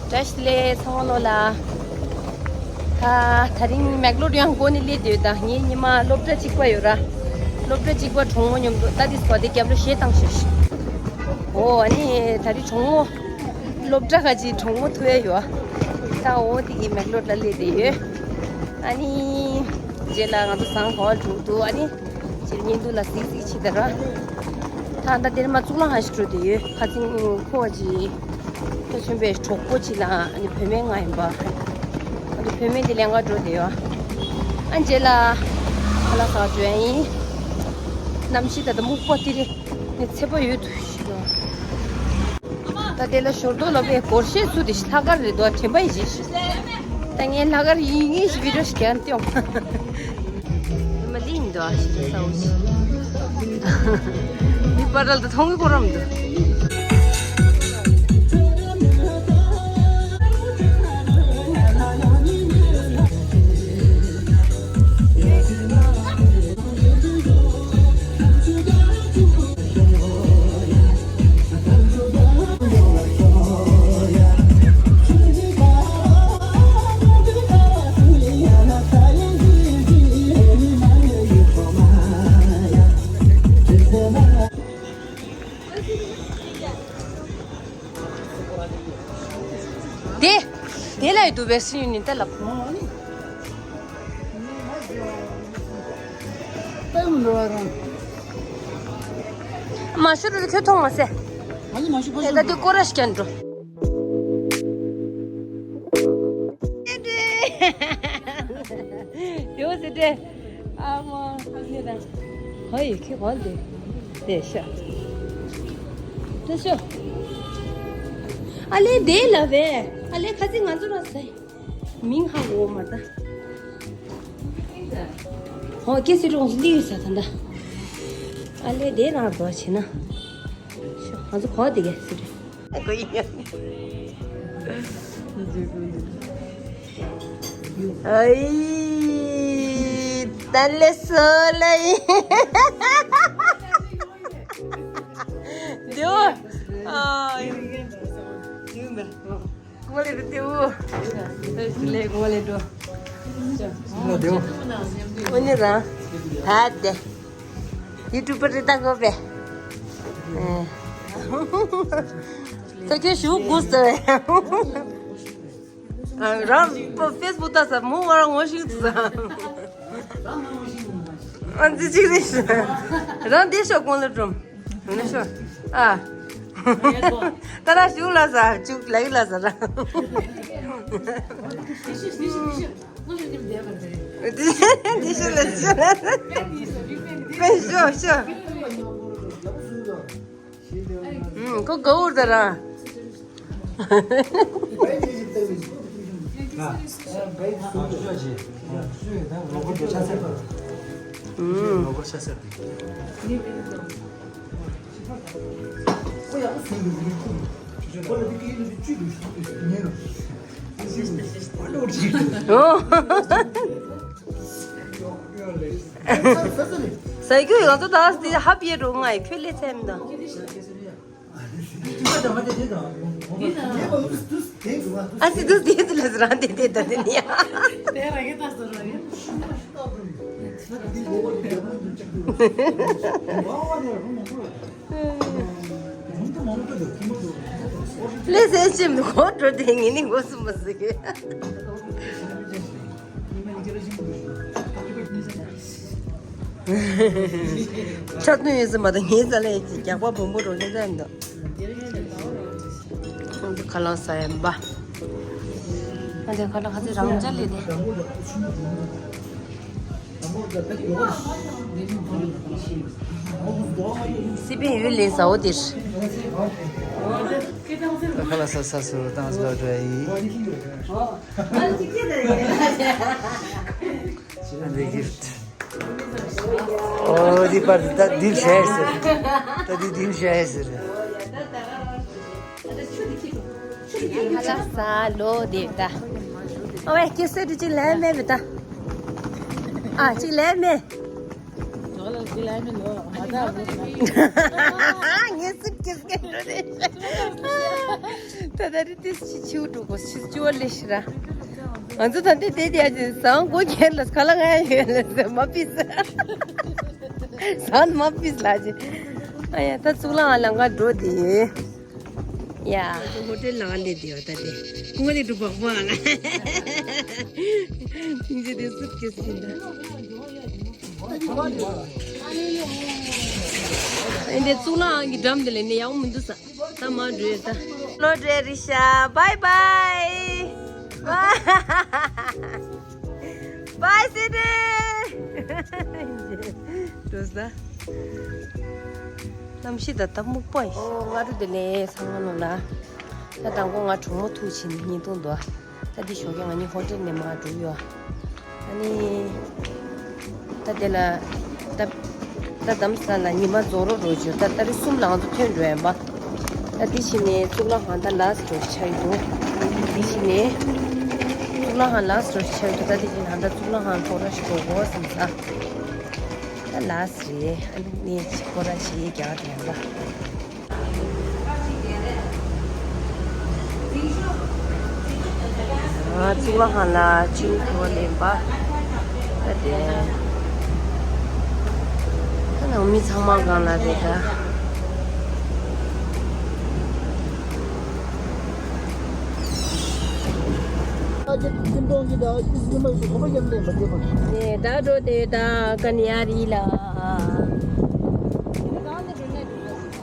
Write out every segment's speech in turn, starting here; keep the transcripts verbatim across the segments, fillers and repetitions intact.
བཀྲ་ཤིས་བདེ་ལེགས་ཚང་མ་ལོ་ལ། ད་ད་རིང་མེག་ལོར་ཡང་སྒོ་ནས་སླེབས་བསྡད་ཡོད། ད་ངའི་ཉི་མ་སློབ་གྲྭ་གཅིག་པ་ཡོད་ར། སློབ་གྲྭ་གཅིག་པ་གྲོགས་མོ་མཉམ་དུ་ད་དེ་སྐོར་དེ་རྒྱབ་ལོ་གཞས་བཏང་ཤག་ཨོ་ཨ་ནི་ད་རིང་གྲོགས་མོ་སློབ་གྲྭ་ཁ་ཅིག་གྲོགས་མོ་ཐུག་ཡ་ཡོད། ད་འོ་དེ་གི་མེག་ལོར་ལ་སླེབས་བསྡད་ཡོད། ཨ་ནི་རྗེས་ལ་ང་ཚོ་ཟངས་ག་བ་འགྲོ་འདུག་ཨ་ནི། ཅིག་བརྙན་ཐུང་ལ་གཟིགས་གཟིགས་བྱེད་ད་ར། ད་ད་དེར་མ་གཙུག་ལག་ཁང་ཞིག་འགྲོ་དེ་ཡོད། ཁ་ཚིང་ཁོ་བ་ཅིག་ད་ཆེན་པོའི་གྲོགས་པོ་ཅིག་ལ་ཨ་ནི་བུད་མེད་ང་ཡིན་པ། ཨ་ནི་བུད་མེད་དེ་ལེན་ག་འགྲོ་དེ་ཡོད། ཨ་རྗེས་ལ་ཁ་ལག་ཟ་འགྲོ་ཡ་ཡིན། གནམ་གཤིས་ད་ད་སྨུག་པ་དེ་རེད། ནི་ཚད་པ་ཡོད་དུ་ཞིག་ཡོད། ད་དེ་ལ་ཞོར་དོ་ལ་པའི་སྒོར་གཞས་ཚུ་དེ་ལྷག་དཀར་རེད་དོ་དྲན་པ་ཡིན་ཞིག་ད་ངས་ལྷག་དཀར་ཡིན་ངེས་ཤིག་བི་ཌིའོ་ཞིག་ཀྱང་སྟོན། མ་ལི་ཡིན་དོ་ཞིག་ས་འུ་ཞིག་མི་པར་ལ་ད་མཐོང་གི་ཁོ་རམ་འདུག་དེ། དེ་ལ་ཡི་དུ་བེ་སི་ཡུ་ནི་ཏ་ལབ། མ་ཤུ་རུ་ཁྱོད་མཐོང་མ་སེ། ཨ་ནི་མ་ཤུ་ཕ་ཤུ། ད་དེ་ཀོ་ར་ཤི་ཀན་འགྲོ། དེ་བོ་སེ་དེ། ཨ་མ་ཨ་ནི་ད། ཧོ་ཡི་ཁི་གོ་དེ། དེ་ཤ། དེ་ཤོ། ཨ་ལེ་དེ་ལ་བས། ཨ་ལེ་ཁ་ཚིག་ང་ཚོ་ར་ཟེ། མིང་ཧ་གོ་མ་ད། ཧོ་ཀེ་སི་རོང་སུ་ལི་ས་ད་ད། ཨ་ལེ་དེ་རང་དོ་ཆེ་ན། ཤོ་ང་ཚོ་གོ་དེ་གེ་སི་རེ། ཨ་ཀོ་ཡི་ཡ། ཨའི། ད་ལེ་སོ་ལེ། དེའོ། ཨ། ངོ་ལེ་དེའོ། ལེ་ངོ་ལེ་འགྲོ། ངོ་དེའོ། ཨོ་ནི་རང་། ད་དེ། ཡུ་ཊུབ་པར་རེད་ད་གོ་བས། ཨེ། ད་ཁྱོད་ཞུ་དགོས་ཟེར། ཨ། རང་ཕོ་ཕེ་སི་བུག་ལྟ་ས་མོ་བར་ངོ་ཤེས་ཚུལ་ས། ཨ་ཙི་ཅིག་རེད། རང་འདི་ཤོག་གོང་ལ་སྒྲོམ། ནི་ཤོག་ཨ། ད་ར་ཞུགས་ལ་ས་ཅུག་ལ་ཡུ་ལ་ས་ར། འདི་འདི་ཤོག་ལ་ཤོག་ལ། ཕེ་ཤོག་ཤོག་ཨུམ། ཁོ་དགའ་བོར་ད་ར། ཨུམ། ཨོ། ཟ་རྒྱུ་ཡོད་ཚོ་ད་དེ་ཧ་པིའི་འགྲོ་ང་ཡི་ཁྱོད་ལས་ཚད་མི་འདུག་ཨ་སི་དུ་དེ་དུ་ལ་ཟ་རང་དེ་དེ་ད་དེ་ནི་ཡ། ལས་ཟས་ཅིམ་གོ་འགྲོ་དེ་ངེད་ནི་འགོ་སུ་མ་ཟིག་ཁྲག་ཐུན་ཡོད་ཟིན་མ་དང་ངའི་རྩ་ལས་ཀྱི་རྒྱགས་པ་བོན་པོ་རོ་ཅན་ཙམ་འདུག་ཁ་ལག་ཟ་ཡ་འབའ། ཨ་དེ་ཁ་ལག་ཁ་ཚི་རང་ཅག་ལས་དེ། སི་པན་ཡུལ་ལས་ཟ་འོ་དེར། ཁ་ལག་ཟ་ས་སུ་བཏང་ཟ་འགྲོ་ཡི། འདི་གིཕ་ཊི། ཨོ་འདི་པར་ད་འདི་བྱས་ཟེར། ད་འདི་འདི་བྱས་ཟེར། ཧ་ལ་ས་ལོ་དེ་ད། ཨོ་ཝེ་ཀི་སེ་དུ་ཅི་ལེ་མེ་བི་ད། ཨ་ཅི་ལེ་མེ། ངས་སི་ ད་ད་རི་ཏིས་ཆི་ཆིའུ་འགྲོ་གོ་ཆི་ཅུ་བ་ལེ་ཤི་ར། ང་ཚོ་ད་ལྟ་དེ་དེ་ཡ་ཅི་སང་གོ་ཁྱེར་ལ་ཁ་ལ་ང་ཡ་ཡོད་ལ་ཟེར་མ་པིས། སང་མ་པིས་ལ་ཅི། ཨ་ཡ་ད་གཙུག་ལག་ཁང་ལ་ང་འགྲོ་དེ་ཡོད། ཡ། ཧོ་ཊེལ་ལ་ང་ལས་དེ་ཡོད་ད་དེ། ཀུང་ལི་འགྲོ་བག་བག་ལ། ཐིང་ཅི་དེ་སུད་ཀེ་སི་ཡིན་ད། ཨིན་དེ་གཙུག་ལག་ཁང་གི་འགྲམ་དེ་ལ་ནི་ཡག་མི་འདུག་ས། ད་མ་འགྲོ་ཡོད་ད། ལོ་འདྲེ་རི་ཤ། བའི་བའི། བའི་སི་ཏི། འགྲོ་ས། གནམ་གཤིས་ད་ད་སྨུག་པ་ཡིན། ཨོ་ང་འགྲོ་དེ་ལས་ཚང་མ་ནོ་ལ། ད་དང་པོ་ང་གྲོགས་མོ་ཐུག་ཕྱིན་བརྙན་ཐུང་འདུག་ད་འདི་ཞོགས་ཀས་ང་གཉིས་ཧོ་ཊེལ་ནས་མར་འགྲོ་ཡོད། ཨ་ནི། ད་དེ་ལ། ད་ད་དམ་ས་ལ་ཉི་མ་རྫོགས་རོགས་རོགས་བྱོས། ད་ད་རེས་གསུམ་ལ་ང་ཚོ་ཐོན་འགྲོ་ཡིན་པ། ད་འདི་ཕྱིན་ནས་གཙུག་ལག་ཁང་ད་ལ་སི་ཊི་འགྲོ་ཆ་ཡི་འདུག་འདི་ཕྱིན་ནས། གཙུག་ལག་ཁང་ལ་སི་ཊི་འགྲོ་ཆ་ཡི་འདུག་ད་འདི་ཕྱིན་ད་ད་གཙུག་ལག་ཁང་ཐོག་ར་ཞིག་འགྲོ་དགོས་བསམ་ས། ད་ལ་སི་རེད། ཨ་ནི་ནས་ཁོ་ར་ཞིག་རྒྱག་དེ་ཡིན་པ། གཙུག་ལག་ཁང་ལ་ཆིང་ཐོ་ལེན་པ། ད་དེ། ད་ནང་མི་ཚང་མ་གང་ལ་རེད་ད། ནས་ད་འགྲོ་དེ་ད་ཀ་ནི་ཡ་རི་ལ།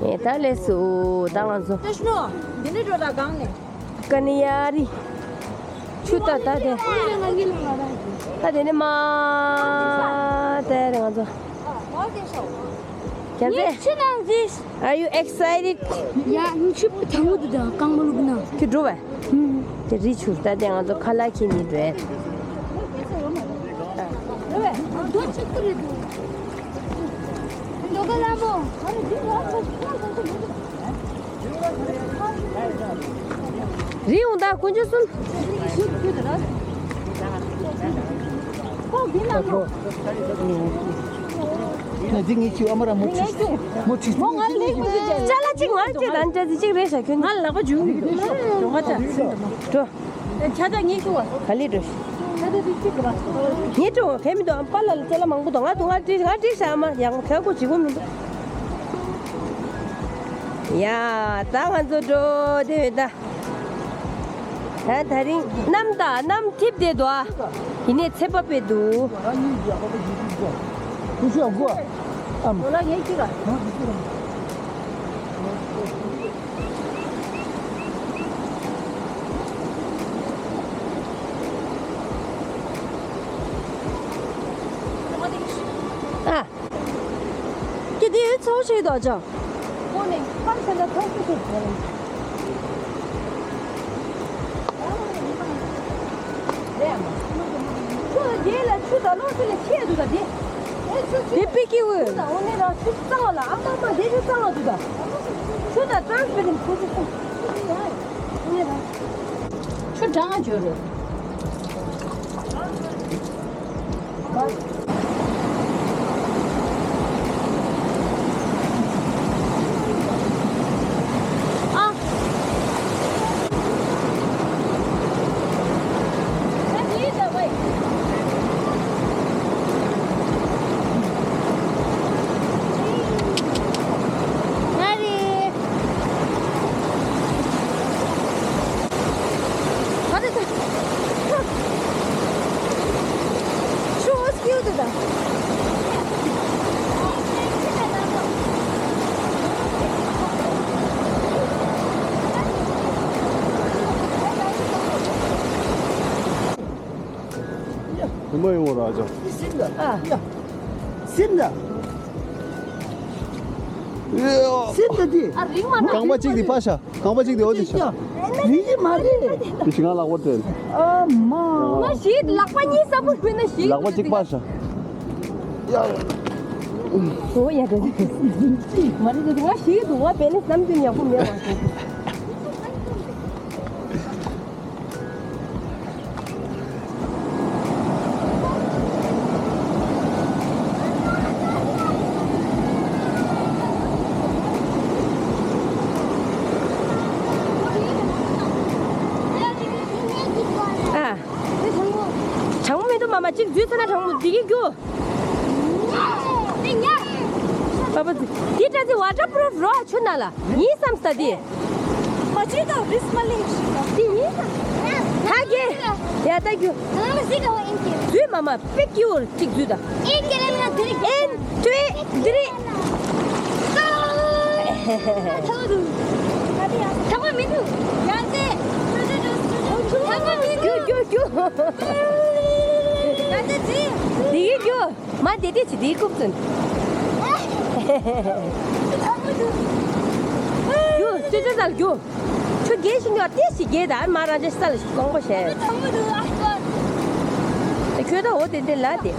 ནས་ད་ལས་སུ་ད་ང་ཚོ། ཀ་ནི་ཡ་རི། ཆུ་ད་ད་དེ། ད་དེ་ནི་མ། ད་རེ་ང་ཚོ། ཁྱེད་ཚེ། Are you excited? ཡ་ནི་ཆུ་ཐང་མོ་དུ་ད་གང་མོ་ལུག་ན། ཁྱེད་འགྲོ་བས། དེ་རི་ཆུ་ད་དེ་ང་ཚོ་ཁ་ལག་ཁྱེར་ནི་འགྲོ། རྡོ་ཆགས་ཀྱི་རེད་འདུག་རྡོ་ག་ལ་མོ། རི་འོང་ད་དཀོན་མཆོག་གསུམ། ཁོང་འདི་ན་མོ། ན་འདི་ངས་ཁྱེར་ཨ་མ་ར་མོ་ཁྲིད། མོ་ཁྲིད། མོ་ང་ལ་ལེགས་མི་འདུག་ཅེས། ཅ་ལག་གཅིག་ང་ལ་གཅིག་དང་ཅ་ཙི་གཅིག་རེད་ཤག་ཁྱོད། ང་ལ་ལག་པ་འཇུ་གི་འདུག་འགྲོ་ང་ཅག་འགྲོ། ཁྱ་ད་ངས་ཁྱུ་བ། ག་ལེ་འགྲོ། ཁྱ་ད་དེ་གཅིག་གི་བ། ངས་འགྲོ་ག་མི་འདུག་ཨམ་པ་ལ་ལ་ཅ་ལག་མང་པོ་འདུག་ང་འདུག་ང་བྲིས་ང་བྲིས་ཤག་ཨ་མ་ཡག་མོ་ག་གོ་བྱེད་གོ་མི་འདུག་ཡ་ད་ང་ཚོ་འགྲོ་དེ་ཡོད་ད། ད་དེ་རིང་གནམ་ད་གནམ་འཐིབས་བསྡད་འདུག་ཨ། ཡིན་ནའི་ཚེ་པ་དཔེ་འདུག་ཨ། ཀྱེ་དེ་ཚོ་ཞིག་དོ་ཅོ། ཁོ་ནི་ཁམས་ཚན་ལ་ཐོག་ཏུ་ཐུག་གོ། ཁོ་དེ་ལ་ཆུ་ད་ལོ་དེ་ལ་ཆེ་འདུག་ག་དེ། དེ་པི་ཀི་འུ། ད་འོ་ནི་ར་ཆུ་གཙང་བ་ལ་ཨ་མ་མ་དེ་ཆུ་གཙང་བ་འདུག་ག་ཆུ་ད་གཙང་པི་རིམ་ཁོ་ཆུ་གཙང་། ཆུ་གྲང་ང་འཇོ་རེད། དེ་མ་ཡོང་བ་ར་ཅང་། སིམ་ད། ཨ། ཡ། སིམ་ད། སིམ་ད་དེ། ཨ་རིང་མ་ན། རྐང་པ་གཅིག་དེ་ཕར་བཞག་རྐང་པ་གཅིག་དེ་འོ་དེ་བཞག་རིང་གི་མ་རེད། དེ་ཞིག་ང་ལག་པ་སྤྲད། ཨ་མ། ང་ཞིག་ལག་པ་གཉིས་ས་པོ་ཕུད་ན་ཞིག་ལག་པ་གཅིག་ཕར་བཞག་ཡ། འོ་ཡ་དེ། མ་རེད་དེ་ང་ཞིག་འདུག་བ་བེ་ནི་བསམ་དུ་ཡག་པོ་མེད་པ། ཨ་མ་གཅིག་འཛུལ་ཚར་ན་དྲང་མོ་འདི་གི་རྒྱུ། པ་པ་འདི་འདྲ་ཚེ་ཝ་ཊར་པུ་རུབ་རོ་ཆུ་ནང་ལ་ཡིན་བསམ་ས་འདི། མ་ཅི་དང་རིས་མ་ལེན་ཞིག་དང་། འདི་ཡིན་ད་གེ། ཡ་ད་རྒྱུ། ང་ལ་གཟིགས་ག་བ་ཨིན་གེ། འཛུལ་མ་མ་པེ་ཀྱི་འོར་གཅིག་འཛུལ་ད། ཨིན་གེ་ལ་ང་འདི་རིག་ཨིན། ཏུའི་འདི་རེད། ཐག་པ་མི་འདུག་ཡང་ཚེ། ཐག་པ་མི་འདུག་རྒྱུ་རྒྱུ་རྒྱུ། ཡང་ཚེ་ཚེ། འདི་གི་རྒྱུ། མ་དེ་དེ་ཅི་འདི་རྐུབ་ཚུན། ཐག་པ་འདུག་རྒྱུ་ཅི་ཅི་ཟ་རྒྱུ། ཁྱོད་རྒས་ཤིང་ཡོད་དེ་ཞིག་རྒས་ད་མ་རང་ཅག་ས་ལ་ཞིག་གོང་པོ་བྱས། ཁྱོད་ད་འོ་དེ་འདྲ་ལ་དེ།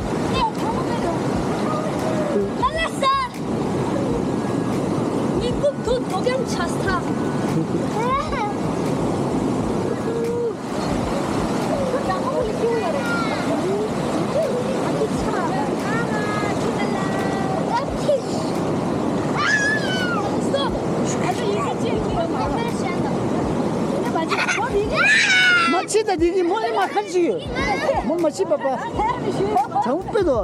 མ་ཕྱི་ད་འདི་གི་མོ་ལས་མ་ཁར་ཞིག་ཡོད། མོ་མ་ཕྱི་པ་པ། བྱང་པེ་དོ།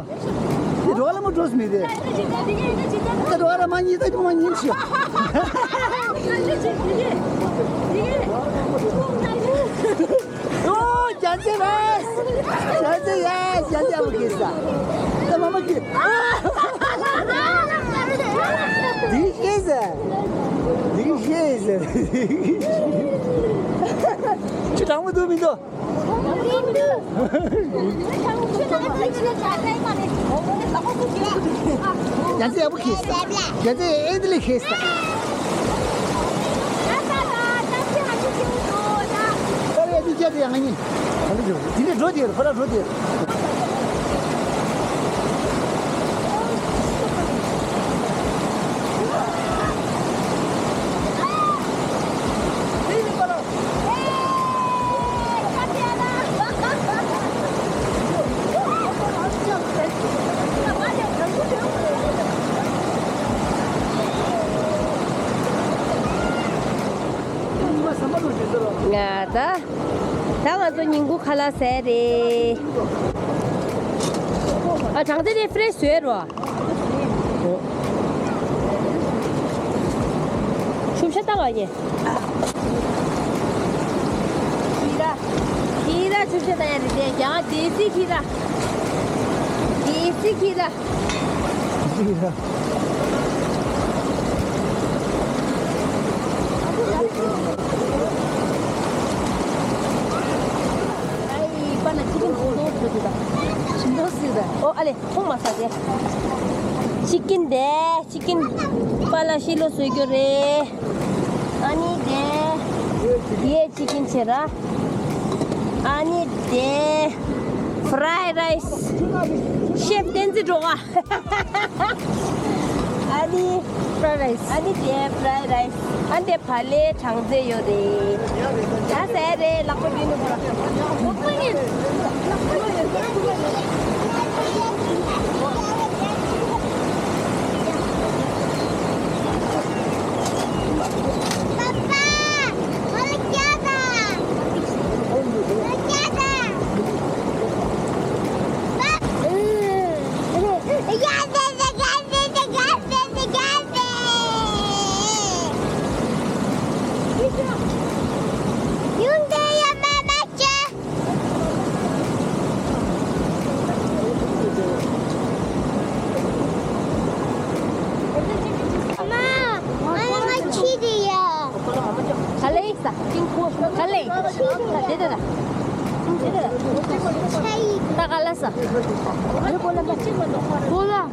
འདི་འགྲོ་ལ་མོ་འགྲོ་སི་མི་དེ། ད་འགྲོ་ལ་མ་གཉིས་ད་མ་གཉིས་ཞིག་ཨོ་རྒྱ་ཚེ་རེད། རྒྱ་ཚེ་ཡ་རྒྱ་ཚེ་ཡ་མོ་གིས་ས། ད་མ་མ་གིས། འདི་ཤེས་ཟེར། འདི་ཤེས་ཟེར། ཁྱོད་དྲང་མོ་འདུག་མི་འདུག་ཡང་ཚེ་ཡག་པོ་ཁེལ། ཡང་ཚེ་ཨེ་འདི་ལས་ཁེལ། ད་རེས་འདི་བརྒྱ་དེ་ཡང་ང་གཉིས། ད་འདི་འགྲོ་དེ་ཁོ་ར་འགྲོ་དེ། ང་ད། ད་ང་ཚོ་ཉིན་གུང་ཁ་ལག་ཟས་རེད། ཨ་དྲང་ཚེ་རེད་ཕི་རེ་ཤི་བཟོས་རོ། ཆུ་བཤལ་བཏང་བ་ཡིན། ཁྱི་ར། ཁྱི་ར་ཆུ་བཤལ་བཏང་ཡ་རེད་དེ་ཡང་དེ་སི་ཁྱི་ར། དེ་སི་ཁྱི་ར། ཨོ་ཨ་ལེ་ཁོང་མ་ས་དེ། ཅི་ཀིན་དེ་ཅི་ཀིན་པ་ལ་ཤི་ལོ་བཟོས་རྒྱུ་རེད། ཨ་ནི་དེ། ཡེ་ཅི་ཀིན་ཆེ་ར། ཨ་ནི་དེ། ཕ་རའི་རའི་སི། ཤེཕ་བསྟན་འཛིན་སྒྲོལ་དཀར། ཨ་ནི་ཕ་རའི་རའི་སི། ཨ་ནི་དེ་ཕ་རའི་རའི་སི། ཨ་ནི་དེ་བག་ལེབ་གྲང་ཚལ་ཡོད་རེད། ད་ཟས་རེད་ལག་པ་བརྒྱུད་ནས་བོར། ལག་པ་ཡིན། ལག་པ་ཡིན། ག་ལེ་ཡིག་ས། ག་ལེ། དེ་དེ་ད། དེ་དེ་ད། ད་ག་ལ་ས། གོ་ལ།